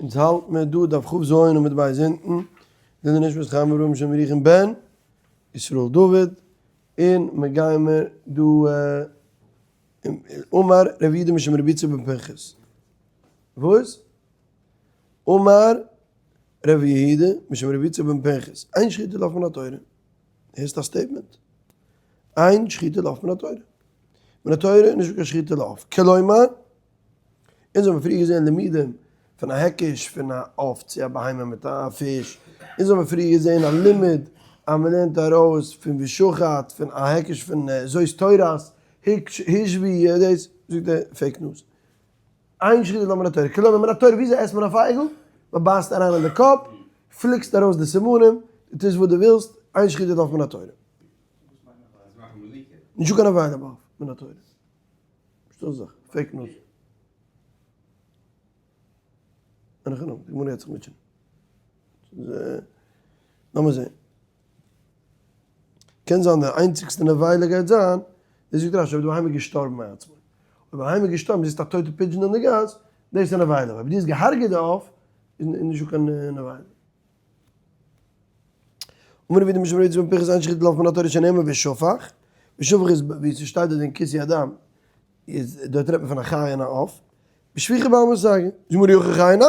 אונז האלט מיר דא דף כ"ז עמוד ב' אונטן, לעילוי נשמת חיים אברהם שם ירוחם בן ישראל דוד, און מיר גיימער דא אמר רבי יהודה משום רבי יצחק בן פנחס, וואס? אמר רבי יהודה משום רבי יצחק בן פנחס, אין שחיטה לעוף מן התורה, הערסט א statement? אין שחיטה לעוף מן התורה, מן התורה איז נישטא קיין שחיטה לעוף, כלומר, אונז האבן פריער געזען לימודים פון א היקש פון א עוף צו א בהמה מיט א פיש, אונז האבן פריער געזען א לימוד אז מען לערנט ארויס פון ושחט פון א היקש פון זאת תורת השווי דאס זאגט ער fake news. אין שחיטה לעוף מן התורה, כלומר מן התורה וויאזוי עסט מען א פייגל? מען בייסט אריין אין די קאפ, פליקסט ארויס די סימנים, דו טוסט וואס דו ווילסט, אין שחיטה לעוף מן התורה. נישטא קיין נבילה בעוף מן התורה. נישטא אזא זאך, fake news. אין הכי נמי, די גמרא גייט זיך מוטשען. לאמיר זעהן. קען זיין די איינציגסטע נבילה גייט זיין, דאס זאגט רשי אויב די בהמה איז געשטארבן מעצמו. אויב א בהמה איז געשטארבן, זעסט א טויטע pigeon אין די גאס, דאס איז א נבילה. אבער דו האסט געהארגעט די עוף, איז נישטא קיין נבילה. אמר רבי יהודה משום רבי יצחק בן פנחס אין שחיטה לעוף מן התורה שנאמר ושפך, ושפך איז ווי ס'שטייט דארט אין כיסוי הדם, איז דארט רעדט מען פון א חיה און א עוף, בשפיכה בעלמא סגי, זאגט מר אי הכי חיה נמי.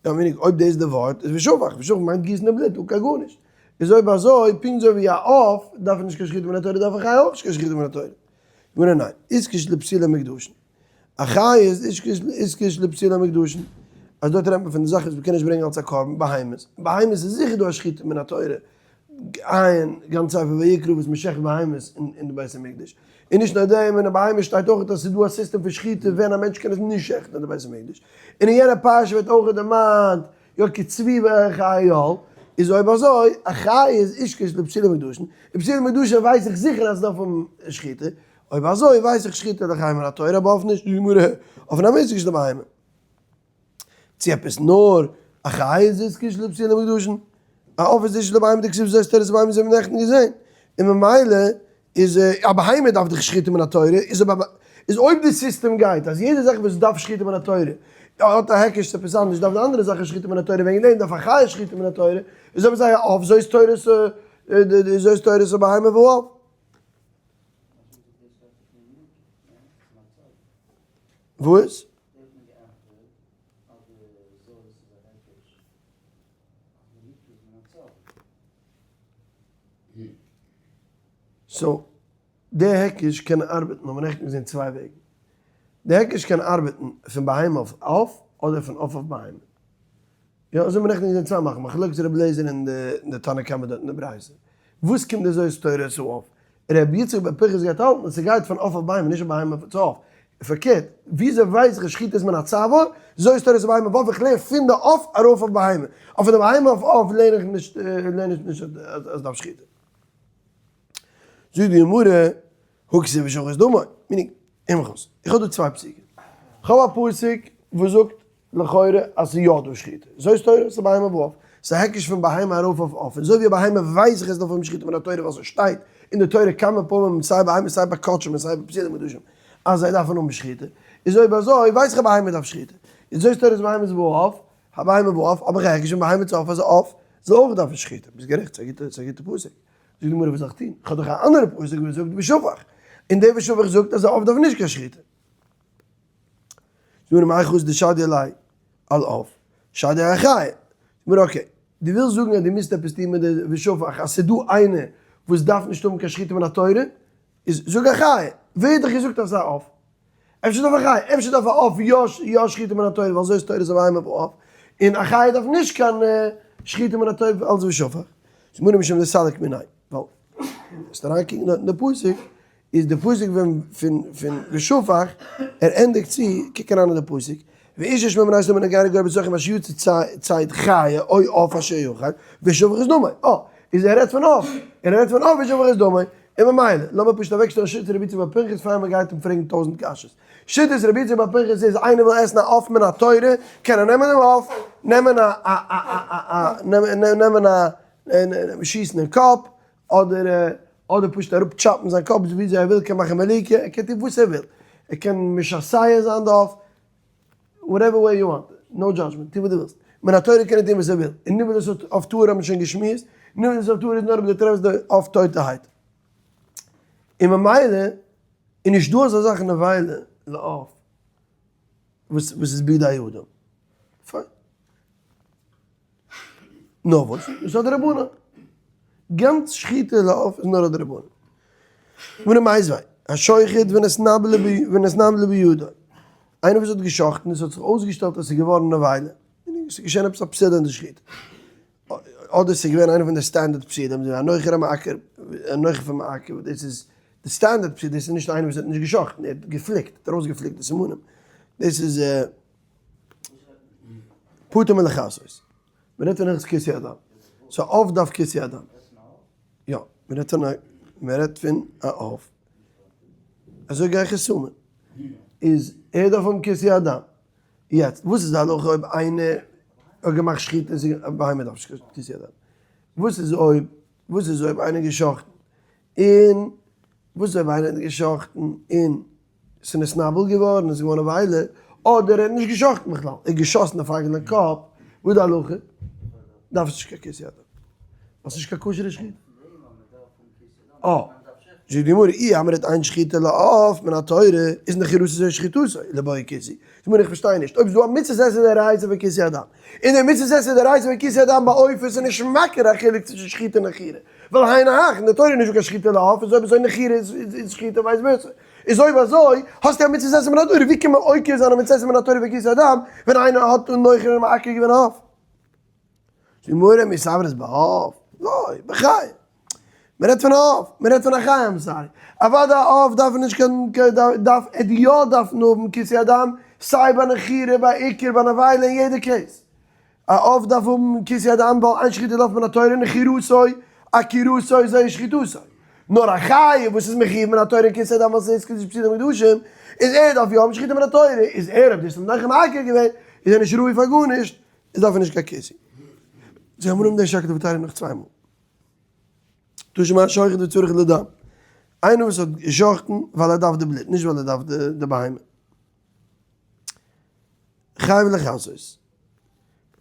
יא מיניג אויב דאס איז די ווארט איז ושפך, ושפך מיינט גיסן די בלוט אן קיין גארנישט, איז אויב אזוי פונקט אזוי ווי א עוף דארף נישט קיין שחיטה מן התורה דארף א חיה אויך נישט קיין שחיטה מן התורה. גמרא ניין, איתקש לפסולי מוקדשין. א חיה איז איתקש לפסולי מוקדשין, אז דארט רעדט מען פון די זאכן וואס מ'קען נישט ברענגען אלס א קרבן, בהמות, בהמות איז זיכער דא א שחיטה מן התורה, עיין גאנץ ספר ויקרא וואס מ'שעכט בהמות אין די בית המקדש, און נישט נאר דעם, אין א בהמה שטייט אויך אז ס'איז דא א סיסטעם פון שחיטה ווען א מענטש קען עס נישט שעכטן אין די בית המקדש, און אין יענע פרשה ווערט אויך דערמאנט יא כי צבי ואיל, איז אויב אזוי, א חיה איז איתקש לפסולי מוקדשין, און פסולי מוקדשין ווייס איך זיכער אז ס'דארף האבן שחיטה, אויב אזוי ווייס איך שחיטה לחיה מן התורה אבער עוף נישט, די גמרא עוף נמי איתקש לבהמה. צו עפעס נאר א חיה איז איתקש לפסולי מוקדשין, א עוף איז איתקש לבהמה דכתיב זאת תורת הבהמה אזוי האבן מיר נעכטן געזען, און ממילא איז א בהמה דארף דאך שחיטה מן התורה, איז אויב איז אויב די סיסטעם גייט אז יעדע זאך וואס דארף שחיטה מן התורה האט א היקש צו עפעס אנדערש דארף די אנדערע זאך שחיטה מן התורה וועגן דעם דארף א חיה שחיטה מן התורה, איז אויב אזוי א עוף זאת תורת זאת תורת הבהמה והעוף. וואס? so די היקש קען ארבעטן האבן מיר נעכטן געזען צוויי וועגן. די היקש קען ארבעטן פון בהמה אויף עוף אדער פון עוף אויף בהמה. יא אזוי האבן מיר נעכטן געזען צוויי מאכן מחלוקת רבי אליעזר און די תנא קמא דארט אין די ברייתא. וואס קומט די זאת תורת העוף? רבי יצחק בן פנחס גייט האלטן אז ס'גייט פון עוף אויף בהמה נישט פון בהמה צו עוף. פארקערט, וויאזוי ווייס איך אז שחיטה איז מן הצוואר? זאת תורת הבהמה ועוף איך לערן פון די עוף ארויף אויף בהמה. אבער פון די בהמה אויף עוף לערן איך נישט לערן איך נישט אז דארף שחיטה. זאגט די גמרא, הא כתיב ושחת דמו, meaning, אימכוס, איך האב דא צוויי פסוקים. איך האב א פסוק וואס זאגט לכאורה אז ס'איז יא דא שחיטה. זאת תורת הבהמה ועוף. ס'איז א היקש פון בהמה ארויף אויף עוף. און אזוי ווי א בהמה ווייס איך אז ס'דארף האבן שחיטה מן התורה ווייל ס'שטייט אין די תורה כמה פעמים סיי בהמה סיי ביי קדשים און סיי ביי פסולי מוקדשים אז זיי דארפן האבן שחיטה. איז אויב אזוי ווייס איך א בהמה דארף שחיטה. איז זאת תורת בהמות ועוף, הבהמה ועוף, האב איך א היקש פון בהמה צו עוף אז עוף זאל אויך דארפן שחיטה. ביסט גערעכט, ס'איז א גוטע פסוק. זאגט די גמרא וואס זאל איך טון? איך האב דאך א אנדערע פסוק וואס זאגט ושפך. און דער ושפך זאגט אז א עוף דארף נישט קיין שחיטה. זאגט די גמרא מאי חזית דשדי עלי על עוף שדי על חיה. זאגט די גמרא okay, דו ווילסט זאגן אז דו מוזט עפעס טון מיט די ושפך אז ס'איז דא איינער וואס דארף נישט האבן קיין שחיטה מן התורה, איז זאג א חיה, ווער האט דיך געזאגט אז ס'איז א עוף? אפשר דארף א חיה, אפשר דארף א עוף יא יא שחיטה מן התורה ווייל זאת תורת הבהמה ועוף, און א חיה דארף נישט קיין שחיטה מן התורה אלס ושפך. זאגט די גמרא משום דסליק מיניה, ווייל וועסט אריינקוקן דארט אין די פסוק, איז די פסוק פון פון פון ושפך, ער ענדיגט צו, קוק אריין אין די פסוק, ואיש אשר מבני ישראל מן הגר הגר בתוככם אשר יצא ציד חיה או עוף אשר יאכל, ושפך את דמו. אה, איז ער רעדט פון עוף, און ער רעדט פון עוף ושפך את דמו, און ממילא, לאמיר פשוט אוועקשטעלן שיטת רבי יצחק בר פנחס פאר מען גייט אים פרעגן טויזנט קשיות. שיטת רבי יצחק בר פנחס איז, איינער וויל עסן א עוף מן התורה, קען ער נעמען דעם עוף, נעמען א א א א א נעמען א שיסן אין קאפ, אדער אדער פשוט אראפ chop ן זיין קאפ וויאזוי ער וויל, קען מאכן מליקה, ער קען טון וואס ער וויל, ער קען משסע זיין די עוף, whatever way you want. no judgment, טו וואס דו ווילסט. מן התורה קען ער טון וואס ער וויל. און נבלות עוף טהור האבן שוין געשמועסט, נבלות עוף טהור איז נאר אויב דו טרעפסט די עוף טויטערהייט. און ממילא איז נישט דא אזא זאך נבילה לעוף וואס איז בידי אדם. פיין. נאר וואס? דאס איז א דרבנן. גאנץ שחיטה לעוף איז נאר א דרבנן. גמרא מיתיבי, השוחט ונתנבלה בידו. איינער וואס האט געשחטן און ס'האט זיך אויסגעשטעלט אז ס'איז געווארן נבילה, ס'איז געשען עפעס א פסילה אין די שחיטה. אדער ס'איז געווען איינע פון די standard פסילים, אזוי ווי א נוחר המעקר, א נוחר פון מעקר, דאס איז די standard פסילה, דאס איז נישט איינער וואס האט נישט געשחטן, ער האט געפליקט, האט ארויסגעפליקט די סימנים. דאס איז פטור מלכסות. מען רעדט פון הלכות כיסוי הדם. so עוף דארף כיסוי הדם. יא, מען רעדט פון א, מען רעדט פון א עוף. אזוי גיי איך עס assume ען. איז ער דארף האבן כיסוי הדם. יעצט, וואס איז די הלכה אויב איינער האט געמאכט שחיטה און א בהמה דארף נישט כיסוי הדם. וואס איז אויב, וואס איז אויב איינער געשחטן און, וואס איז אויב איינער האט געשחטן און ס'איז נתנבל געווארן, איז געווארן א וויילע, אדער ער האט נישט געשחטן בכלל, ער האט געשאסן די פייגל אין קאפ, וואס איז די הלכה? דארף עס נישט קיין כיסוי הדם, ווייל ס'איז נישט קיין כשר'ע שחיטה. אה, זאגט די גמרא, אי אמרת אין שחיטה לעוף מן התורה, איז נחירותו זו שחיטתו, ליבעי כיסוי. זאגט די גמרא, איך פארשטיי נישט, אויב איז דא א מצות עשה דאורייתא פון כיסוי הדם, און די מצות עשה דאורייתא פון כיסוי הדם ביי עופות איז נישט מכיר א חילוק צווישן שחיטה און נחירה, ווייל היינו הך, אין די תורה איז נישטא קיין שחיטה לעוף, איז אויב אזוי נחירה איז שחיטה vice versa. איז אויב אזוי האסטו א מצות עשה מן התורה, ווי קען מען עוקר זיין א מצות עשה מן התורה פון כיסוי הדם ווען איינער האט אן נוחר און מעקר געווען א עוף? זאגט די גמרא מי סברת בעוף? לא, בחיה. מען רעדט פון א עוף, מען רעדט פון א חיה I'm sorry. אוודאי א עוף דארף נישט קיין דארף ער יא דארפן האבן כיסוי הדם, סיי ביי נחירה, ביי עיקור, ביי נבילה, אין יעדע case. א עוף דארף האבן כיסוי הדם ווייל אין שחיטה לעוף מן התורה נחירותו עקירתו זו שחיטתו. נאר א חיה וואס איז מחיוב מן התורה אין כיסוי הדם ווייל ס'איז קדוש פסילים וקדושים איז ער דארף יא האבן שחיטה מן התורה איז ער אויב דאס האט נאך מעקר געווען איז ער נישט ראוי פאר גארנישט איז דארף ער נישט קיין כיסוי. זיי האבן ארום דעם שקלא וטריא נאך צוויי מאל. תא שמע שוחט וצריך לדם. איינער וואס האט געשחטן ווייל ער דארף די בלוט נישט ווייל ער דארף די בהמה. חייב לכסות.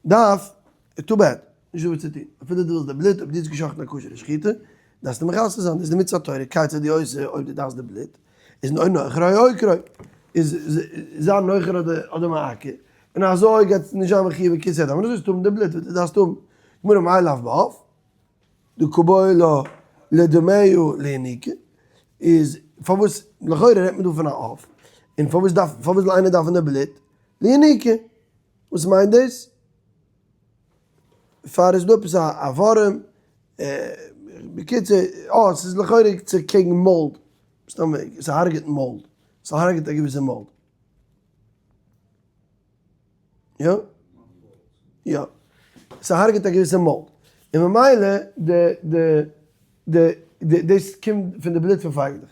דארף, too bad, נישט דא וואס צו טון. אפילו דו ווילסט די בלוט, אויב דו האסט געשחט'ן א כשר'ע שחיטה, דארפסטו מכסה זיין, דאס איז די מצוה התורה, כיצד הוא עושה אויב דו דארפסט די בלוט, איז או נוחרו או עוקרו, איז זיין נוחר אדער אדער מעקר, און אזוי גייט נישט זיין מחיוב אין כיסוי הדם, און אזוי זאלסטו האבן די בלוט וואס דו דארפסט האבן. גמרא מאי לאו בעוף, דקא בעי לה לדמיה לינוקא, איז פארוואס, לכאורה רעדט מען דא פון א עוף, און פארוואס דארף, פארוואס זאל איינער דארפן די בלוט? לינוקא. וואס מיינט דאס? פאר איז דא עפעס א ווארעם, בקיצור, אה, ס'איז לכאורה צו קעגן mold, מסתמא ס'הארגעט mold, ס'הארגעט א געוויסע mold. יא? יא. ס'הארגעט א געוויסע mold. און ממילא די די די די דאס קומט פון די בלוט פון פייגלעך.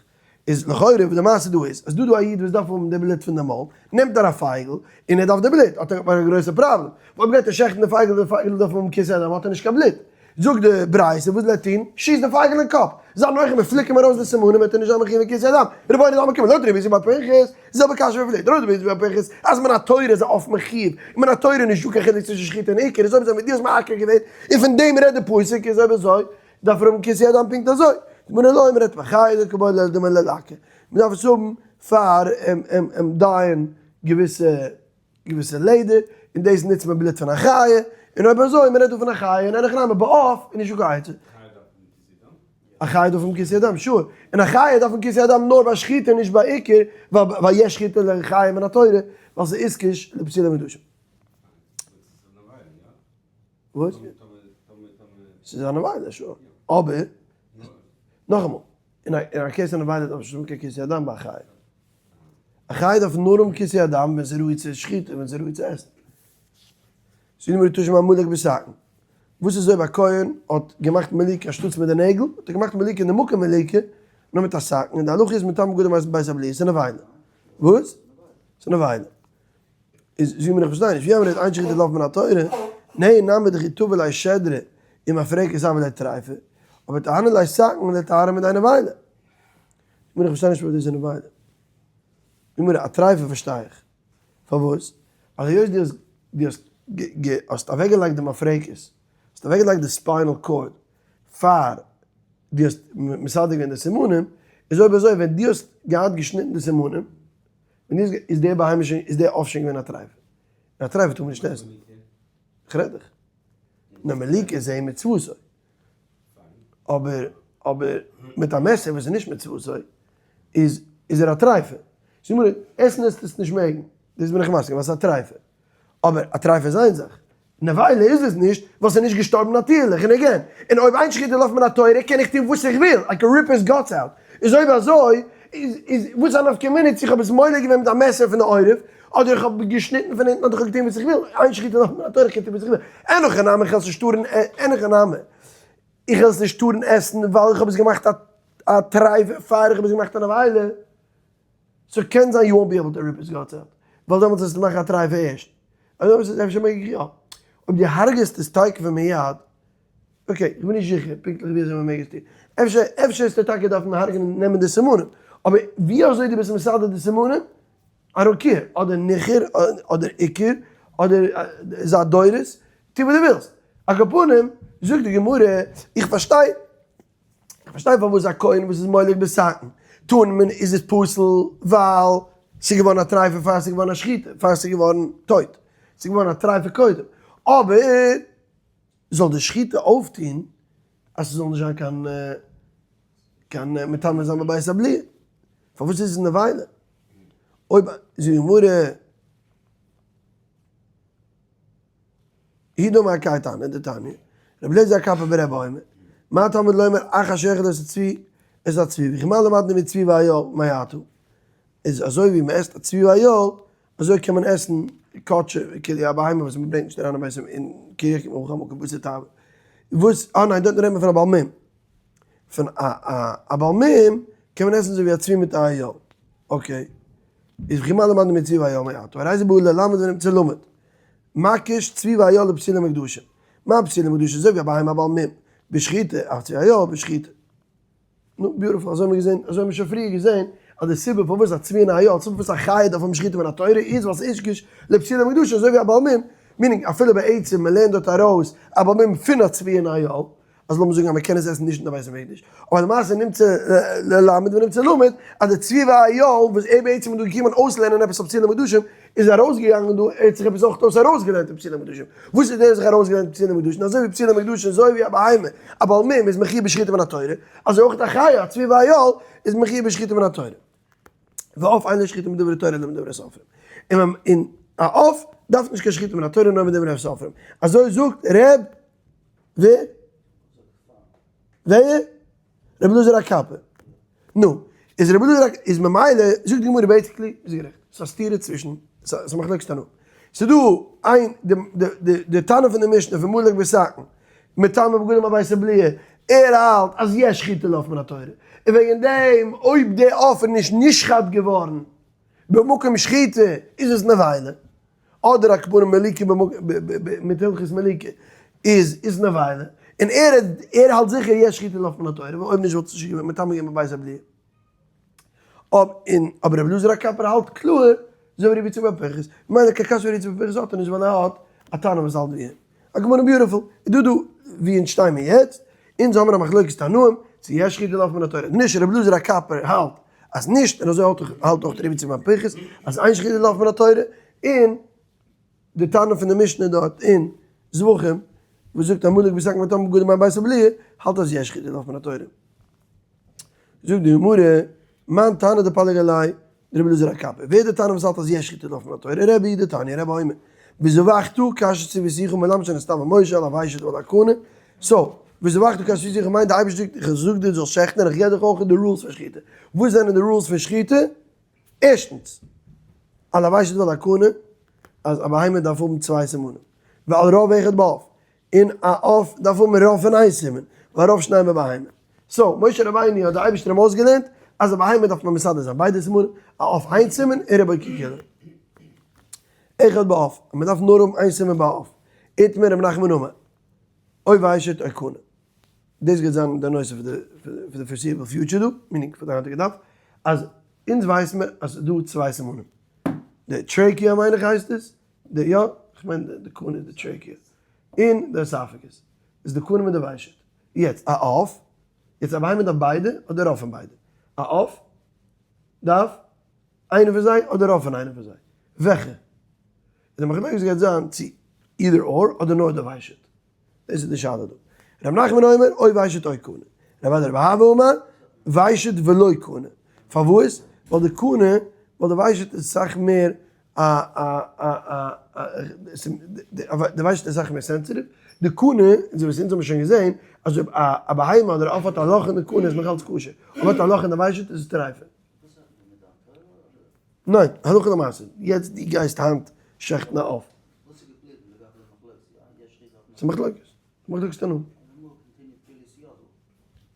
איז לכאורה וואס די מעשה דא איז, אז דא דא א איד וואס דארף האבן די בלוט פון די mold, נעמט ער א פייגל, און ער דארף די בלוט, האט ער א גרויסע פראבלעם. אויב גייט ער שעכטן די פייגל, די פייגל דארף האבן כיסוי הדם, האט ער נישט קיין בלוט. זאגט די ברייתא, וואס זאל ער טון? שיס די פייגל אין קאפ! זיי נוחר מען פליק אים ארויס די סימנים וועט ער נישט זיין מחיוב אין כיסוי הדם. רבונו דעלמא קומען לויט רבי יוסי בר פנחס, די זעלבע קשיא ווי פריער, לויט רבי יוסי בר פנחס אז מן התורה איז א עוף מחיוב, און מן התורה איז נישטא קיין חילוק צווישן שחיטה און עיקור, איז אויב אזוי מיט דיר האסט מעקר געווען, און פון דעם רעדט די פסוק, איז אויב אזוי דארף ער האבן כיסוי הדם פונקט אזוי. גמרא לא מ'רעדט בחיה דקא בעי לה לדמיה ללקה, מ'דארף עס האבן פאר dye ען געוויסע געוויסע לעדער, און דאס נוצט מען בלוט פון א חיה, און אויב אזוי מען רעדט דא פון א חיה, און אין הכי נמי בעוף איז נישטא קיין עצה. א חיה דארף האבן כיסוי הדם, sure. און א חיה דארף האבן כיסוי הדם נאר ביי שחיטה נישט ביי עיקור, ווייל יש שחיטה לחיה מן התורה, ווייל ס'איז איתקש לפסולי מקדשים. וואס? ס'איז א נבילה, sure. אבער, נאכאמאל, אין א case א נבילה דארף נישט האבן קיין כיסוי הדם ביי א חיה. א חיה דארף נאר האבן כיסוי הדם ווען ס'איז ראוי צו שחיטה, ווען ס'איז ראוי צו עסן. זאגט די גמרא תא שמע מלק בסכין. וואס איז אויב א כהן האט געמאכט מליקה אנשטאטס מיט די נעגל, האט ער געמאכט מליקה אין די מקום מליקה, נאר מיט א סכין, און די הלכה איז מטמא בגדים בית הבליעה, ס'איז נבילה. וואס? ס'איז נבילה. איז זאגט מיר איך פארשטיי נישט, ווי אמרת אין שחיטה לעוף מן התורה, נהי נמי דכי טבא ליה שדרא ומפרקת הויא ליה טריפה, אבער תהני ליה סכין לטהרה מידי נבילה. גמרא איך פארשטיי נישט פארוואס דאס איז נבילה. גמרא א טרייפה פארשטיי איך. פארוואס? ווייל היות דו האסט דו האסט האסט אוועקגעלייגט די מפרקת, האסט אוועקגעלייגט די spinal cord פאר דו האסט מסדר געווען די סימנים, איז אויב אזוי ווען דו האסט געהאט געשניטן די סימנים, ווען דו האסט איז די בהמה שוין איז די עוף שוין געווען א טרייפה, און א טרייפה טאר מען נישט עסן. כ'רעד דאך. נאר מליקה איז זהו מצוותו. אבער אבער מיט א מעסער וואס איז נישט מצוותו איז איז ער א טרייפה. זאג מיר, עסן עסט עס נישט מעגן, דאס בין איך מסכים ווייל ס'איז א טרייפה. אבער א טרייפה איז איין זאך, נבילה איז עס נישט ווייל ס'איז נישט געשטארבן נאטירליך און again, און אויב אין שחיטה לעוף מן התורה קען איך טון וואס איך וויל, I can rip his guts out, איז אויב אזוי איז איז וואס א נפקא מינה צו איך האב עס מולק געווען מיט א מעסער פון די עורף, אדער איך האב געשניטן פון אונטן אדער איך האב געטון וואס איך וויל, אין שחיטה לעוף מן התורה איך קען טון וואס איך וויל, אין הכי נמי איך וועל עס נישט טארן אין הכי נמי איך וועל עס נישט טארן עסן ווייל איך האב עס געמאכט א טרייפה פאר איך האב עס געמאכט א נבילה. so קען זיין you won't be able to rip his guts out, ווייל דעמאלטס וועסטו מאכן א טרייפה ערשט. אויב דעמאלטס איז אפשר מעגליך יא. אויב דו הרג'סט עס תיכף ומיד, okay, איך בין נישט זיכער פונקטליך ווי אזוי מען מעג עס טון. אפשר אפשר וועסטו טאקע דארפן הרג'נען נעמען די סימנים, אבער ווי אזוי דו ביסט מסדר די סימנים, I don't care, אדער ניכר, אדער עיקר, אדער זייט דורות, טו וואס דו ווילסט. על כל פנים, זאגט די גמרא, איך פארשטיי. איך פארשטיי פארוואס א כהן וואס איז מולק בסכין טאר מען איז עס פסול ווייל ס'איז געווארן א טרייפה פאר ס'איז געווארן א שחיטה פאר ס'איז געווארן טויט ס'איז געווארן א טרייפה קודם אבער זאל די שחיטה אויפטוהן אז ס'זאל נישט זיין קיין קיין מטמא זיין בבית הבליעה פארוואס איז עס נבילה אויב זאגט די גמרא. הוא דאמר האי תנא דתניא, רבי אליעזר הקפר ברבי אומר, מה תלמוד לומר אחר שוחט את הצבי את הצבי, וכי מה למדנו מצבי ואיל מעתה, איז אזוי ווי מען עסט א צבי ואיל, אזוי קען מען עסן קדשי כאילו א בהמה וואס מען ברענגט נישט אריין אין בית אין קירך און מלחמה כבשר תאווה, וואס אה ניין דארט רעדט מען פון א בעל מום, פון א א א בעל מום קען מען עסן אזוי ווי א צבי מיט א איל, okay, איז וכי מה למדנו מצבי ואיל מעתה, הרי זה בא ללמד ונמצא למד. מקיש צבי ואיל לפסולי מוקדשין. מה פסולי מוקדשין? אזוי ווי א בהמה בעל מום בשחיטה, אף צבי ואיל בשחיטה. נו, beautiful, אזוי האבן מיר געזען, אזוי האבן מיר שוין פריער געזען, אז די סיבה פארוואס א צבי און א איל, די סיבה פארוואס א חיה דארף האבן שחיטה מן התורה איז ווייל ס'איז אישקיש לפסולי מוקדשין, אזוי ווי א בעל מום, meaning אפילו בעצם מ'לערנט דארט ארויס א בעל מום פון א צבי און א איל, אז לאמיר זאגן אז מען קען עס עסן נישט אין די בית המקדש, אבער למעשה נמצא ללמד ונמצא למד, אז די צבי והאיל וואס ער בעצם איז דא געקומען אויסלערנען עפעס אויף פסולי מוקדשים, איז ארויסגעגאנגען דא, ער האט זיך עפעס אויך אויס ארויסגעלערנט אין פסולי מוקדשים, וואס איז דער זיך ארויסגעלערנט אין פסולי מוקדשים, אזוי ווי פסולי מוקדשים אזוי ווי א בהמה, א בעל מום איז מחויב בשחיטה מן התורה, אזוי אויך א חיה, א צבי והאיל, איז מחויב בשחיטה מן התורה. ועוף אין לו שחיטה מדברי תורה אלא מדברי סופרים. און א עוף דארף נישט קיין שחיטה מן התורה נאר מדברי סופרים. אזוי זאגט ר' ווער? ווער? רבי אלעזר הקפר. נו, איז רבי אלעזר הקפר, איז ממילא, זאגט די גמרא basically, איז גערעכט. ס'איז א סתירה צווישן, ס'איז א מחלוקת תנאים. ס'איז דא איין, די תנא פון די משנה פון מולק בסכין, מטמא בגדים בבית הבליעה, ער האלט אז יש שחיטה לעוף מן התורה, און וועגן דעם אויב די עוף איז נישט נשחט געווארן במקום שחיטה איז עס נבילה. אדער א כפרה מליקה מיט הלכות מליקה איז איז נבילה, און ער ער האלט זיכער יש שחיטה לעוף מן התורה, ווייל אויב נישט וואלט עס נישט געווען מטמא געווען בבית הבליעה. און אבער רבי אלעזר הקפר האלט קלאר אזוי ווי רבי יצחק בר פרחס, ממילא קיין קשיא רבי יצחק בר פרחס האט ער נישט ווייל ער האט א תנא וואס האלט ווי אים. א גמרא beautiful. איז דא דא ווי אונז שטיי מיר יעצט, אונז האמיר א מחלוקת תנאים צו יש שחיטה לעוף מן התורה, נישט רבי אלעזר הקפר האלט אז נישט, און אזוי האלט אויך רבי יצחק בר פרחס אז אין שחיטה לעוף מן התורה, און די תנא פון די משנה דארט אין זבחים וואס זאגט המולק בסכין מטמא בגדים בבית הבליעה האלט אז יש שחיטה לעוף מן התורה. זאגט די גמרא, מאן תנא דפליג עליה דרבי אלעזר הקפר, ווער איז די תנא וואס האלט אז יש שחיטה לעוף מן התורה, רבי דתניא, רבי אומר, וזבחת כאשר צויתיך מלמד שנצטווה משה על הוושט ועל הקנה, so, וזבחת כאשר צויתיך מיינט די אייבערשטער זאגט איך זאג דיר זאלסט שעכטן און איך געב דיך אויך די rules פון שחיטה, וואס זענען די rules פון שחיטה? ערשטנס, על הוושט ועל הקנה, אז א בהמה דארף האבן צוויי סימנים, ועל רוב אחד בעוף, און א עוף דארף האבן רוב פון איין סימן, ועל רוב שניים בבהמה. so, משה רבינו האט די אייבערשטער אים אויסגעלערנט אז א בהמה דארף מען מסדר זיין ביידע סימנים, א עוף איין סימן און רובו ככולו. אחד בעוף, אז מען דארף נאר האבן איין סימן ביי א עוף. איתמר רב נחמן אמר, או ושט או קנה. דאס גייט זיין די נושא פאר די foreseeable future דא, meaning פאר די היינטיגע דף, אז אונז ווייסן מיר אז ס'איז דא צוויי סימנים. די trachea מיין איך הייסט עס, די יא? כ'מיין די קנה איז די trachea, און די esophagus, איז די קנה מיט די ושט. יעצט א עוף, יעצט א בהמה דארף ביידע אדער רוב פון ביידע? א עוף דארף איינע פון זיי אדער רוב פון איינע פון זיי? וועלכע? און די מחלוקת גייט זיין צו either or אדער נאר די ושט. דאס איז די שאלה דא. ר' נחמן אומר או ושט או קנה. רב אדא בר אהבה אמר ושט ולא קנה. פארוואס? ווייל די קנה, ווייל די ושט איז סאך מער א א א א די ושט איז סאך מער sensitive. די קנה, אזוי ווי אונז האבן שוין געזען, אז אויב א בהמה אדער א עוף האט א לאך אין די קנה איז נאך אלץ כשר. אויב האט א לאך אין די ושט איז עס טריפה. ניין, הלכה למעשה, יעצט דו גייסט היינט שעכטן א עוף. וואס איז געבליבן לגבי די מחלוקת? יא, יש שחיטה אויף ס'איז מחלוקת. מחלוקת תנאים.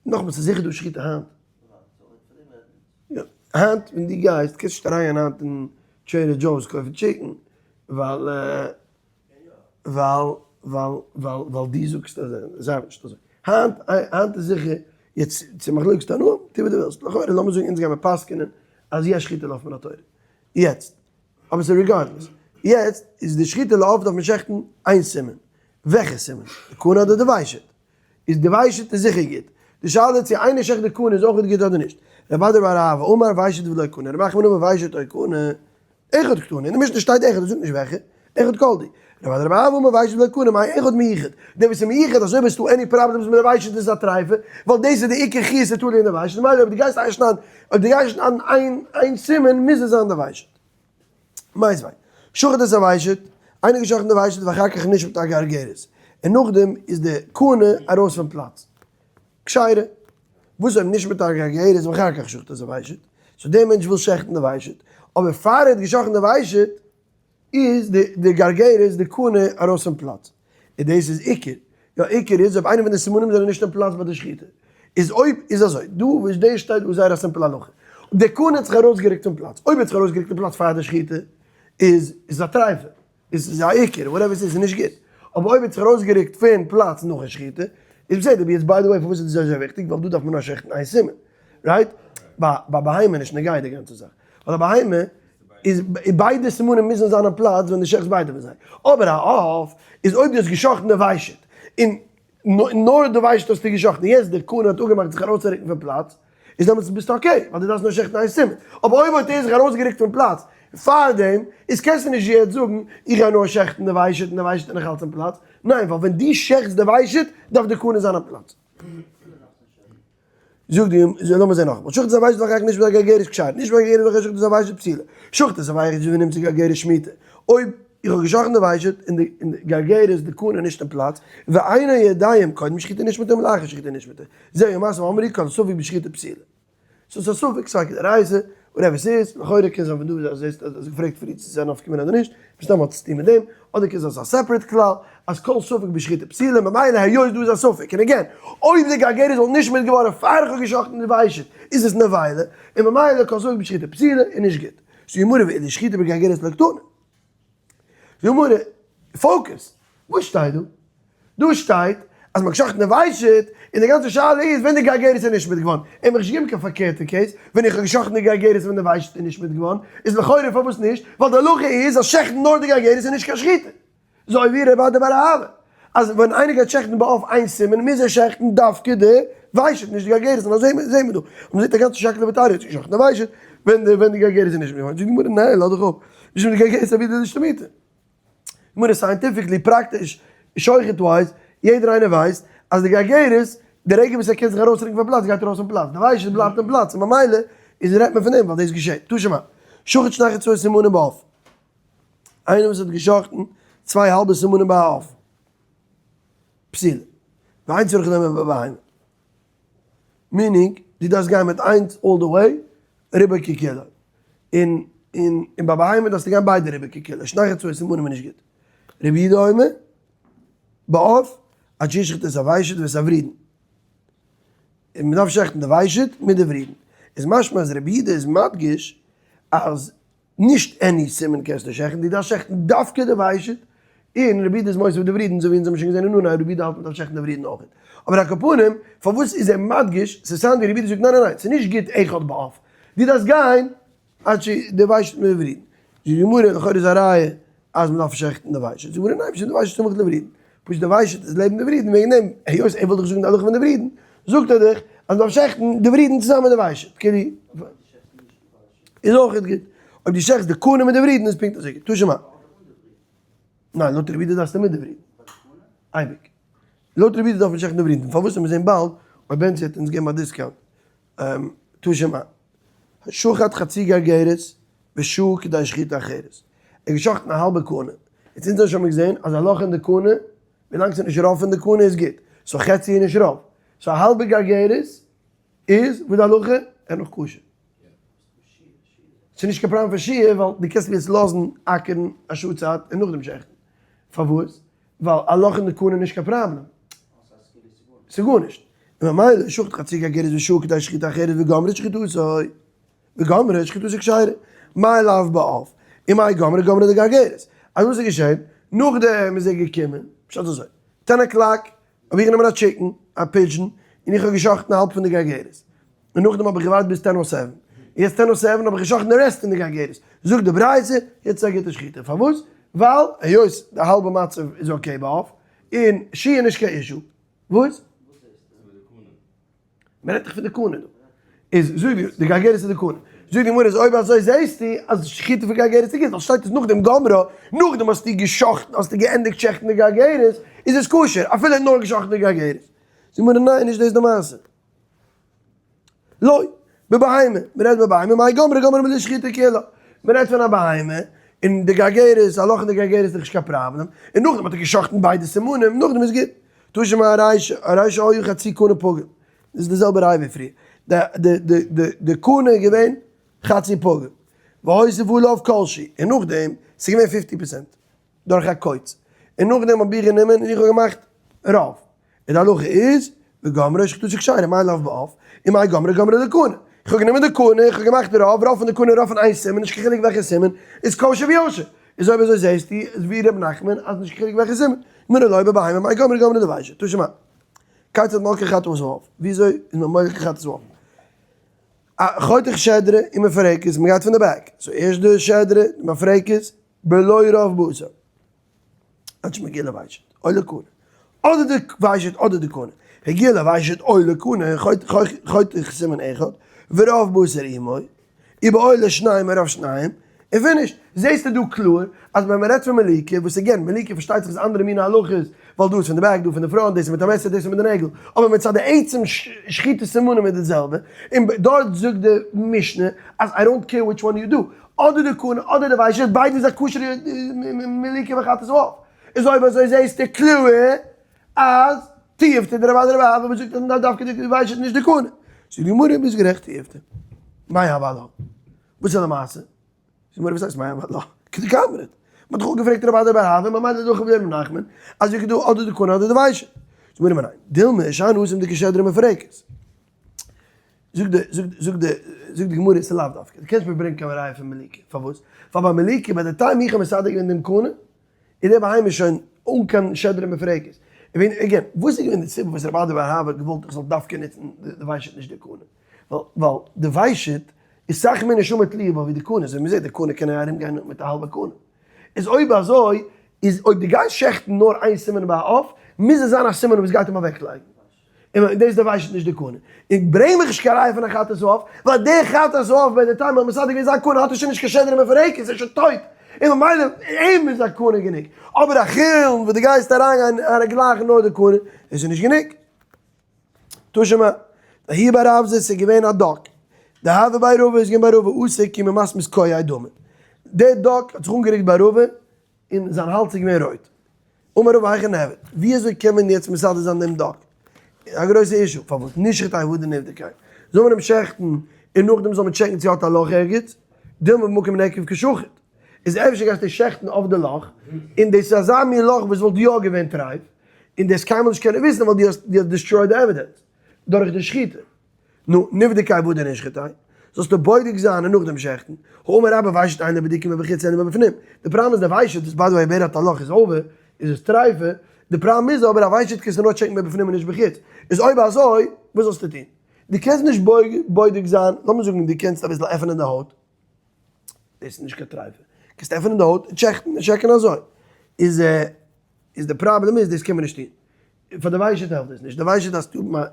נאכאמאל, ס'איז זיכער דא שחיטה היינט. יא, היינט ווען דו גייסט, קענסט נישט אריינגיין היינט אין Trader Joe's קויפן chicken, ווייל ווייל ווייל ווייל ווייל דו זאגסט אז זיי האבן נישט אזוי. היינט היינט איז זיכער, יעצט צו מחלוקת תנאים, טו וואס דו ווילסט. לכאורה לאמיר זאגן אונז גיימער פסק'ענען אז יש שחיטה לעוף מן התורה. יעצט, אבער ס'איז regardless. יעצט איז די שחיטה לעוף דארף מען שעכטן איין סימן. וועלכע סימן? די קנה אדער די ושט? איז די ושט איז זיכער גוט. די שאלה איז צו איינער שעכט די קנה איז אויכעט גוט אדער נישט. רב אדא בר אהבה אמר ושט ולא קנה. רב נחמן אמר ושט או קנה. אחד קתני. אין די משנה שטייט אחד, ער זאגט נישט וועלכע. אחד כל דהו. רב אדא בר אהבה אמר ושט ולא קנה מאי אחד מיוחד. דער וואס איז מיוחד אז אויב האסטו any problems מיט די ושט איז עס א טריפה, ווייל דאס איז די עיקר חיות שתלוי אין די ושט, ממילא אויב דו גייסט איינשניידן אויב דו גייסט שניידן איין איין סימן מוז עס זיין די ושט. מיתיבי. שחט את הוושט, איינער געשאכטן די ושט ואחר כך נשמטה הגרגרת, און נאכדעם איז די קנה ארויס פון פלאץ. כשרה. וואס אויב נשמטה הגרגרת ואחר כך שחט את הוושט? so דער מענטש וויל שעכטן די ושט, אבער פאר ער האט געשאכטן די ושט איז די די גרגרת די קנה ארויס פון פלאץ. און דאס איז עיקר. יא עיקר איז אויב איינע פון די סימנים זענען נישט אין פלאץ ביי די שחיטה. איז אויב איז אזוי, דא וואס דאס שטייט דא איז זייער א simple הלכה. די קנה האט זיך ארויסגערוקט פון פלאץ. אויב האט זיך ארויסגערוקט פון פלאץ פאר די שחיטה איז איז א טריפה. איז איז א עיקר, whatever ס'איז איז נישט גוט. אבער אויב האט זיך ארויסגערוקט פון פלאץ נאכן שחיטה איז בסדר. יעצט by the way פארוואס איז דאס אזוי וויכטיג? ווייל דא דארף מען נאר שעכטן איין סימן. right? ביי ביי בהמה נישט נוגע די גאנצע זאך. ווייל א בהמה איז ביידע סימנים מוזן זיין אין פלאץ ווען דו שעכטסט ביידע פון זיי. אבער א עוף איז אויב דו האסט געשאכטן די ושט און נאר די ושט האסטו געשאכטן און יעצט די קנה האט אפגעמאכט זיך ארויסצורוקן פון פלאץ איז דעמאלטס ביסטו okay ווייל דו דארפסט נאר שעכטן איין סימן. אבער אויב האט ער זיך ארויסגערוקט פון פלאץ פארדעם איז קענסטו נישט יעצט זאגן איך גיי נאר שעכטן די ושט און די ושט איז נאכאלץ אין פלאץ. ניין ווייל ווען דו שעכטסט די ושט דארף די קנה זיין אין פלאץ. זאגט די גמ', לאמיר זען נאכאמאל, שחט את הוושט ואחר כך נשמטה הגרגרת כשרה, נשמטה הגרגרת ואחר כך שחט את הוושט פסולה, שחט את הוושט ונמצאה גרגרת שמוטה, אויב איך האב געשאכטן די ושט און די גרגרת די קנה נישט אין פלאץ, ואינו יודע אם קודם שחיטה נשמטה אם לאחר שחיטה נשמטה, זהו מעשה ואמרו כל ספק בשחיטה פסולה. so ס'איז א ספק, ספק דאורייתא, whatever ס'איז, לכאורה קען זיין פון דא אז האסט געפרעגט פריער צו ס'איז א נפקא מינה אדער נישט, מסתם האט עס צוטון מיט דעם, אדער קען זיין ס'איז א separate כלל, אז כל ספק בשחיטה פסולה, ממילא היות דא איז א ספק, און again, אויב די גרגרת וואלט נישט מיט געווארן פאר איך האב געשחט'ן די ושט, איז עס נבילה, און ממילא כל ספק בשחיטה פסולה איז נישט גוט. זאגט די גמרא ואילו שחיטה בגרגרת לא קתני. די גמרא, focus! וואס שטייט דא? דא שטייט אז מ'האט געשחט'ן די ושט, און די גאנצע שאלה איז ווען די גרגרת איז נישט מיט געווארן. ער האט מיך נישט געגעבן קיין פארקערטע case, ווען איך האב געשחט'ן די גרגרת ווען די ושט איז נישט מיט געווארן, איז לכאורה פארוואס נישט? ווייל די הלכה איז אז שעכטן נאר די גרגרת איז נישט קיין שחיטה. אזוי ווי רב אדא בר אהבה, אז ווען איינער גייט שעכטן בעוף איין סימן מוז ער שעכטן דווקא די ושט נישט די גרגרת, און אזוי זעהן מיר דא, און מ'זעהט א גאנצע שקלא וטריא צו שעכטן די ושט ווען די ווען די גרגרת איז נישט מיט געווארן, זאגט די גמרא ניין לאז דיך אפ, נישט מיט די גרגרת אבי די שמיטה. גמרא scientifically פראקטיש שוחט wise יעדער איינער ווייסט אז די גרגרת די רגע וואס ער קען זיך ארויסרוקן פון פלאץ גייט ער ארויס פון פלאץ, די ושט בלייבט אין פלאץ און ממילא איז רעדט מען פון דעם ווייל דאס געשעט. תא שמע, שחט שני חצאי סימנים בעוף. איינער וואס האט געשחטן צוויי האלבע סימנים ביי א עוף, פסולה, ואין צריך לומר בבהמה, meaning דו דארפסט גיין מיט איינס all the way רובו ככולו, און און און ביי בהמה דארפסטו גיין ביידע רובו ככולו, שני חצאי סימנים איז נישט גוט. רבי יהודה אומר, בעוף, עד שישחוט את הוושט ואת הוורידין. און מ'דארף שעכטן די ושט מיט די ורידין. איז משמע אז רבי יהודה איז מדגיש אז נישט any סימן קענסטו שעכטן, דו דארפסט שעכטן דווקא די ושט, און רבי יהודה איז מוסיף די ורידין, אזוי ווי אונז האבן שוין געזען אין אנהייב, רבי יהודה האלט מען דארף שעכטן די ורידין אויך. אבער על כל פנים, פארוואס איז ער מדגיש, ס'איז sound ווי רבי יהודה זאגט ניין ניין ניין, ס'איז נישט גוט אחד בעוף, דו דארפסט גיין עד ש די ושט מיט די ורידין. זאגט די גמרא, לכאורה איז א ראיה. אז מ'דארף שעכטן די ושט. זאגט די גמרא ניין, משום דוושת סמוך לוורידין. פשוט די ושט איז לעבן די ורידין, וועגן דעם, היות ער וויל דאך זאגן די הלכה פון די ורידין, זאגט ער דאך אז מ'דארף שעכטן די ורידין צוזאמען מיט די ושט. כאילו, איז אויך גוט. אויב דו שעכטסט די קנה מיט די ורידין איז פונקט אזוי גוט. תא שמע. ניין, לויט רבי יהודה דארפסטו מיט די ורידין. אייביג. לויט רבי יהודה דארף מען שעכטן די ורידין. פארוואס? מיר זעהן באלד אויב בענצי וועט אונז געבן א discount. תא שמע. שחט חצי גרגרת ושהה כדי שחיטה אחרת. ער האט געשחטן א האלבע קנה. יעצט אונז האבן שוין געזען אז א לאך אין די קנה, ווילאנג ס'איז נישט רוב פון די קנה איז גוט. so חצי איז נישט רוב. so א האלבע גרגרת איז וואס די הלכה? ער נאך כשר. ס'איז נישט קיין פראבלעם פון שיעור ווייל דו קענסט מיר יעצט לאזן אקערן א שעה צייט און נאכדעם שעכטן. פארוואס? ווייל א לאך אין די קנה איז נישט קיין פראבלעם. ס'איז גארנישט. און ממילא שחט חצי גרגרת ושהה כדי שחיטה אחרת וגמרה שחיטתו. וגמרה שחיטתו כשרה. מאי לאו בעוף. ומאי גמרה גמרה דגרגרת. אז וואס איז געשען? נאכדעם איז ער געקומען, פשט אזוי, 10 o'clock האב איך גענומען א chicken, א pigeon, און איך האב געשאכטן האלב פון די גרגרת. און נאכדעם האב איך געווארט ביז 10:07. יעצט 10:07 האב איך געשאכטן די rest פון די גרגרת. זאגט די ברייתא, יעצט איז א גוטע שחיטה. פארוואס? ווייל היות די האלבע מצב איז okay בעוף, און שיעור נישט קיין issue. וואס? מען רעדט דאך פון די קנה דא. איז זאג די די גרגרת איז די קנה. זאגט די גמרא איז אויב אזוי זעהסטו אז שחיטה פון גרגרת איז גוט, ווייל שטייט עס נאכדעם גמרה, נאכדעם האסטו געשחטן האסטו געענדיגט שעכטן די גרגרת, איז עס כשר, אפילו נאר געשחטן די גרגרת. זאגט די גמרא ניין נישט דאס די מעשה. לא, בבהמה, מען רעדט בבהמה, מאי גמרה גמרה מלשחיטה כולה. מען רעדט פון א בהמה, און די גרגרת, א לאך אין די גרגרת איז דאך נישט קיין פראבלעם, און נאכדעם האט ער געשחטן ביידע סימנים, נאכדעם איז גוט. תא שמע ארישא, ארישא היה חצי קנה פגום. דאס איז די זעלבע ראיה ווי פריער. די די די די די קנה איז געווען חצי פגום. והוסיף עליו כל שהוא. און נאכדעם, ס'איז געווען 50%. דורך א קוץ. און נאכדעם האב איך גענומען און איך האב געמאכט רוב. און די הלכה איז, וגמרה שחיטתו כשרה, מאי לאו בעוף, ומאי גמרה גמרה דקנה. איך האב גענומען די קנה, איך האב געמאכט רוב, רוב פון די קנה, רוב פון איין סימן, נישט קיין חילוק וועלכע סימן, איז כשר ויושר. איז אויב אזוי זעהסטו איז ווי ר' נחמן אז נישט קיין חילוק וועלכע סימן. גמרא לא בבהמה מאי גמרה גמרה דוושת. תא שמע. כיצד מולקין חטאת העוף? וויאזוי איז מען מולק חטאת העוף? א חותך שדרה ומפרקת, מען גייט פון די back. so ערשט די שדרה, די מפרקת, בלא רוב בשר. עד שמגיע לוושט, או לקנה. אדער די ושט אדער די קנה. הגיע לוושט או לקנה, חותך סימן אחד, ורוב בשר עמו, ובעולה שניים ורוב שניים, און finish. זעהסטו דא קלאר אז ווען מ'רעדט פון מליקה, וואס again, מליקה פארשטייט זיך איז אנדערע מיני הלכות, ווייל דא איז פון די back, דא פון די front, דאס איז מיט א מעסער, דאס איז מיט די נעגל. אבער מצד די עצם שחיטת סימנים איז די זעלבע, און דארט זאגט די משנה אז I don't care which one you do. אדער די קנה אדער די ושט, ביידע איז א כשר'ע מליקה וחטאת העוף. איז אויב אזוי זעהסטו קלאר אז תיובתא דרב אדא רב אבא וואס זאגט אז מ'דארף דווקא די ושט נישט די קנה. זאגט די גמרא ביסט גערעכט תיובתא. מאי הוה עלה? וואס איז למעשה? זאגט די גמרא וואס הייסט מאי הוה עלה? כדקאמרת. מ'האט דאך אפגעפרעגט רב אדא בר אהבה ממילא איז דאך ווי ר' נחמן אז ווי כדא אדער די קנה אדער די ושט. זאגט די גמרא ניין. דילמא שאני התם דכשדרה מפרקת. זאגט די זאגט זאגט די זאגט די גמרא ס'איז לאו דווקא. דו קענסט מיר ברענגען קיין ראיה פון מליקה. פארוואס? ווייל ביי מליקה ביי די time איך האב מסדר געווען דעם קנה איז דער בהמה שוין אן קיין שדרה מפרקת. און again, וואס איז געווען די סיבה וואס רב אדא בר אהבה האט געוואלט איך זאל דווקא נוצן די ושט נישט די קנה? ווייל ווייל די ושט איז סאך מער נשמה תלויה בה ווי די קנה, אזוי ווי מ'זעט די קנה קען ארום גיין מיט א האלבע קנה. איז אויב אזוי איז אויב דו גייסט שעכטן נאר איין סימן ביי א עוף, מוז עס זיין א סימן וואס גייט אים אוועקלייגן. און דאס איז די ושט נישט די קנה. און ברענג מיך נישט קיין ראיה פון א חטאת העוף, ווייל דער חטאת העוף ביי די time האט מסדר געווען זיין קנה האט ער שוין נישט קיין שדרה מפרקת, ער איז שוין טויט, און ממילא אים איז א קנה גענוג. אבער א חולין וואס דו גייסט אריינגיין אריינגלייכן נאר די קנה, דאס איז נישט גענוג. תא שמע, ההוא בר אבזר ס'איז געווען א duck, דהוה בי רבא איז געווען ביי רבא אתא כי ממסמס כועיה דמא. דער duck האט זיך אנגערוקט ביי רבא און זיין האלז איז געווען רויט. אמר רבא היכי נעביד, ווי אזוי קען מען יעצט מסדר זיין דעם duck? א גרויסע issue, פארוואס נישחטיה והדר נבדקיה? זאל מען אים שעכטן און נאכדעם זאל מען טשעקן צו ער האט א לאך ערגעץ? דילמא במקום נקב קא שחיט. איז אפשר גייסטו שעכטן אויף די לאך, און דאס איז אזא מין לאך וואס וואלט יא געווען טרייף, און דו וועסט קיינמאל נישט קענען וויסן ווייל דו האסט דו האסט destroyed די evidence דורך די שחיטה. נו, נבדקיה והדר נשחטיה, זאלסטו בודק זיין און נאכדעם שעכטן. האמר רבה ושט אינו בדיקה מבחוץ אלא מבפנים. די פראבלעם איז די ושט איז by the way ווער האט א לאך איז over, איז עס טרייפה, די פראבלעם איז אבער א ושט קענסטו נאר טשעקן מבפנים און נישט בחוץ. איז אויב אזוי, וואס זאלסטו טון? דו קענסט נישט בודק זיין, לאמיר זאגן דו קענסט אביסל עפענען די הויט, דאס איז נישט קיין טרייפה. קענסט עפענען די הויט און טשעקן און טשעקן אזוי. איז איז די פראבלעם איז דאס קען מען נישט טון. פאר די וויישעט העלפט דאס נישט. די וויישעט דארפסטו האבן א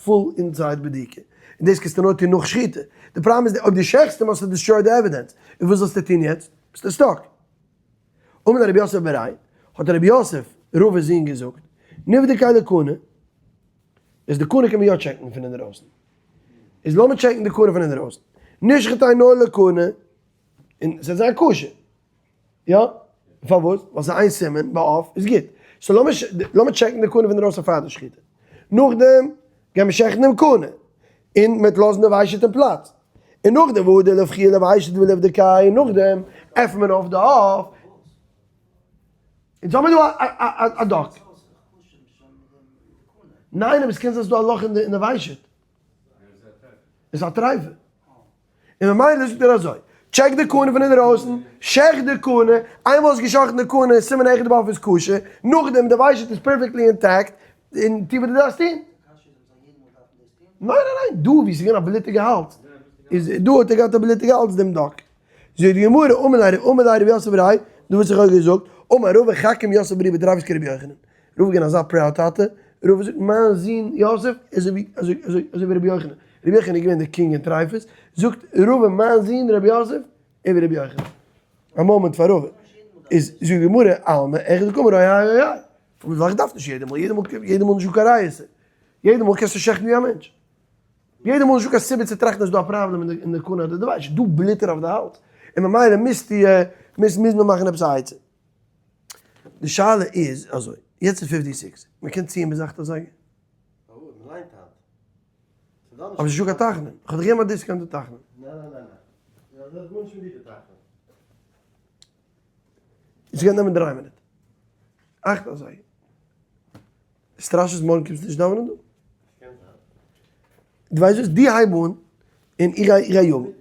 full inside בדיקה. און דאס קענסטו נאר טון נאך שחיטה. די פראבלעם איז אויב דו שעכטסט אים האסטו destroyed די evidence. און וואס זאלסטו טון יעצט? ביסטו stuck. אמר רבי יוסף בריה, האט רבי יוסף, רבא'ס זון געזאגט, נבדקיה לקנה, איז די קנה קען מען יא טשעקן פון אינדערויסן. איז לאמיר טשעקן די קנה פון אינדערויסן. נשחטיה נאר לקנה, און ס'וועט זיין כשר. יא? פארוואס? ווייל ס'איז איין סימן, ביי עוף איז גוט. so לאמיר לאמיר טשעקן די קנה פון אינדערויסן פאר די שחיטה. נאכדעם גייען מיר שעכטן דעם קנה, און מ'וועט לאזן די וויישעט אין פלאץ. און נאכדעם והדר לפחוה לוושט ולבדקיה, און נאכדעם עפנט מען אויף די עוף. אונז האמיר דא א duck. ניין אבער עס קען זיין ס'איז דא א לאך אין די וויישעט. עס איז א טרייפה. און ממילא זאגט ער אזוי, טשעק די קנה פון אינדערויסן, שעכט די קנה, איינמאל האסט געשאכטן די קנה, סימן אחד בעוף איז כשר, נאכדעם די וויישעט איז perfectly intact, און טו וואס דו דארפסט טון. ניין ניין ניין, דא ווי ס'איז געווען א בלוטיגע האלז, איז דא האט ער געהאט א בלוטיגע האלז דעם duck. זאגט די גמרא, אמר ליה אמר ליה רב יוסף בריה, דא וואס איך האב געזאגט, אמר רבא חכים יוסף ברי בטריפות כרבי יוחנן. רבא געווען אזא proud טאטע, רבא זאגט מיין זון יוסף איז אזוי אזוי אזוי אזוי ווי רבי יוחנן, רבי יוחנן איז געווען די king אין טריפות, זאגט רבא מיין זון רבי יוסף איז ווי רבי יוחנן. א מאמענט פאר רבא. איז זאגט די גמרא, אלמא אחד דקאמר אוי איי אוי איי. פארוואס ווייל איך דארף נישט יעדע מאל, יעדע מאל יעדע מאל נישטא קיין ריעותא. יעדע מאל קענסטו שעכטן ווי א מענטש. יעדע מאל נישטא קיין סיבה צו טראכטן אז ס'דא א פראבלעם אין די קנה אדער די ווייטש, דא בלוט ער אויף די האלז, און ממילא מוזטו מוז מוז מען מאכן עפעס א עצה. די שאלה איז אזוי, יעצט איז 56, מען קען ציען ביז 8 אזייגער? פארוואס? מען ליינט היינט. אבער ס'איז נישטא קיין תחנון, איך האב דיך געגעבן א discount די תחנון. ניין ניין ניין ניין, דאס האט גארנישט מיט דיר די תחנון. עס גייט נעמען 3 מינוט. 8 אזייגער. סטראשעסט מארגן קומסטו נישט דאווענען דא? דו ווייסט וואס? דו הייב אן און איך גיי איך גיי יאגן.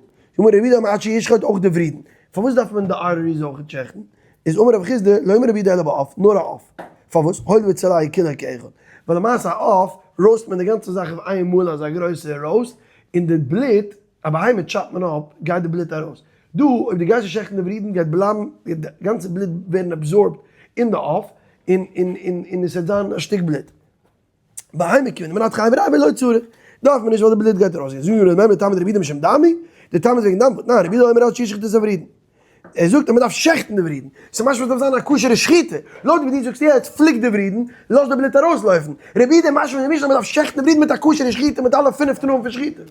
אמר רבי יהודה אמר עד שישחוט אויך די ורידין. פארוואס דארף מען די arteries אויך טשעכן? איז אמר רב חסדא לא אמר רבי יהודה אלא בעוף, נאר א עוף. פארוואס? הואיל וצולע כולו כאחד. ווייל למעשה א עוף roast מען די גאנצע זאך אויף איין מאל אזא גרויסע roast, און די בלוט, א בהמה טשאפט מען אפ, גייט די בלוט ארויס. דא אויב דו גייסט נישט שעכטן די ורידין גייט בלייבן די גאנצע בלוט ווערן absorbed אין די עוף, און און און און עס וועט זיין א שטיק בלוט. בהמה כיון דמנתחא אבריה לא צריך, דארף מען נישט ווייל די בלוט גייט ארויס. זאגט די גמרא טעמא דרבי יהודה משום דם הוא, די טעם איז וועגן דם, ניין רבי יהודה אומר עד שישחוט את הוורידין. ער זאגט אז מען דארף שעכטן די ורידין, ס'איז משמע עס דארף זיין א כשר'ע שחיטה, לויט ווי דו זאגסט יעצט פליקט די ורידין, לאז די בלוט ארויסלויפן, רבי יהודה משמע אין די משנה אז מען דארף שעכטן די ורידין מיט א כשר'ע שחיטה מיט אלע פינף תנאים פון שחיטה.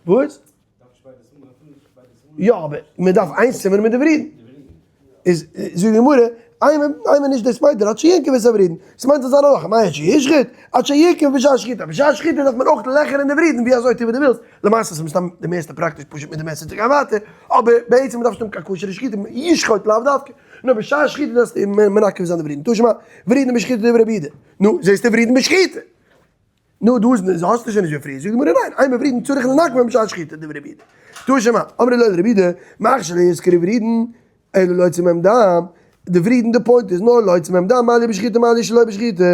וואס? יא אבער מען דארף איין סימן מיט די ורידין. איז זאגט די גמרא, איינמאל נישט דאס מיינט ער עד שינקוב את הוורידין, ס'מיינט זאל זיין א לאך, מאי עד שישחוט? עד שינקוב בשעת שחיטה, בשעת שחיטה דארף מען אויך לעכערן די ורידין ווי אזוי טו ווי דו ווילסט, למעשה איז מסתם די מערסטע פראקטיש פשוט מיט די מעסער צו גיין ווייטער, אבער בעצם מ'דארף נישט האבן קיין כשר'ע שחיטה, ישחוט לאו דווקא, נאר בשעת שחיטה דארפסטו מנקב זיין די ורידין, תא שמע, ורידין בשחיטה דברי רבי יהודה, נו, זעסטו ורידין בשחיטה. נו, דא איז האסטו שוין נישט ווי פריער, זאגט די גמרא ניין, אימא ורידין צריך לנקבן בשעת שחיטה דברי רבי יהודה. תא שמע, אמרו ליה לרבי יהודה, מכשיר יזכרו ורידין, אלא להוציא מהם דם, די ורידין די point איז נאר להוציא מהם דם, מה לי בשחיטה מה לי שלא בשחיטה,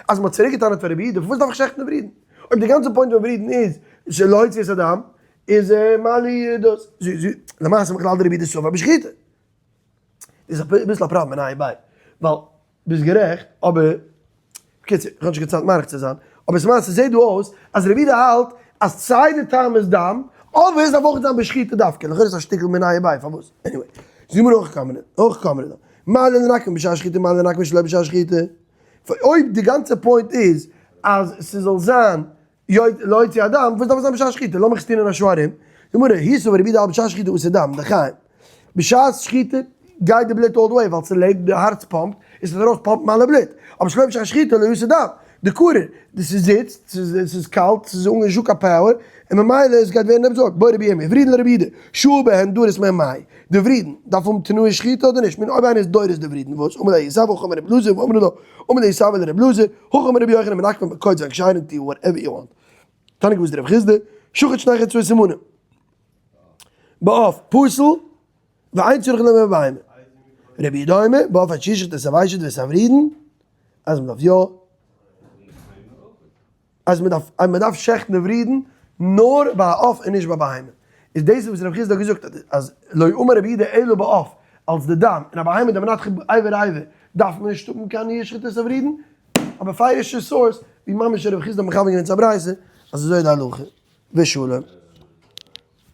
אז מ'האט צוריק געטענה'ט פאר רבי יהודה, פארוואס דארף איך שעכטן די ורידין? אויב די גאנצע point פון ורידין איז שלהוציא את הדם, איז מה לי דאס? למעשה בכלל דרבי יהודה סבר בשחיטה. איז אביסל א פראבלעם אין איי ביי, ווייל ביסט גערעכט, אבער, בקיצור, איך האב נישט קיין צייט מאריך צו זיין, אבער ס'מעשה זעהט דא אויס אז רבי יהודה האלט אז סיי די טעם איז דם, אבער עס דארף אויך זיין בשחיטה דווקא, לכאורה איז א שטיקל מיניה וביה, פארוואס? anyway, זאג מיר הכי קאמרי, הכי קאמרי דא, מה לי לנקמא בשעת שחיטה מה לי לנקמא שלא בשעת שחיטה, אויב די גאנצע point איז אז ס'זאל זיין להוציא הדם, וואס דארף עס זיין בשעת שחיטה? לאמיך עס טון אין א שעה ארום. גמרא, הוא סבר רבי יהודה בשעת שחיטה אתי דם, דחיים. בשעת שחיטה גייט די בלוט all the way, ווייל ס'לעבט, די הארץ פאמפט, און ס'וועט ארויס פאמפן אלע בלוט. אבער שלא בשעת שחיטה לא אתי דם. דקריר, דאס איז זיצט, ס'איז קאלט, ס'איז אן נישט קיין power, און ממילא עס גייט ווערן absorbed. בעי רבי ירמי', ורידין לרבי יהודה, שהה בהן דורס מהם מהו. די ורידין, דארף האבן תנאי שחיטה אדער נישט? מין אויב איינער איז דורס די ורידין, וואס? אמר ליה יסבא הכי אמר רבי אלעזר, ואמרי לה, אמר ליה יסבא לרבי אלעזר, הכי אמר רבי יוחנן מנקבין בקוץ והכשרין טו whatever you want. תניא געוואוסט דרב חסדא, שחט שני חצאי סימנים. בעוף פסול, ואין צריך לומר בבהמה. רבי יהודה אומר, בעוף עד שישחט את הוושט ואת הוורידין, אז מ'דארף יא, אז מ'דארף, אז מ'דארף שעכטן די ורידין נאר ביי א עוף און נישט ביי בהמה. איז דאס וואס רב חסדא האט געזאגט אז לא אמר רבי יהודה אלא בעוף. אלס די דם, און א בהמה דמנתחא אבר אבר דארף מען נישט האבן קיין שחיטת ורידין, א בפירוש'ע source ווי ממש רב חסדא האט מחבר געווען צו א ברייתא אז אזוי איז די הלכה. ושלום.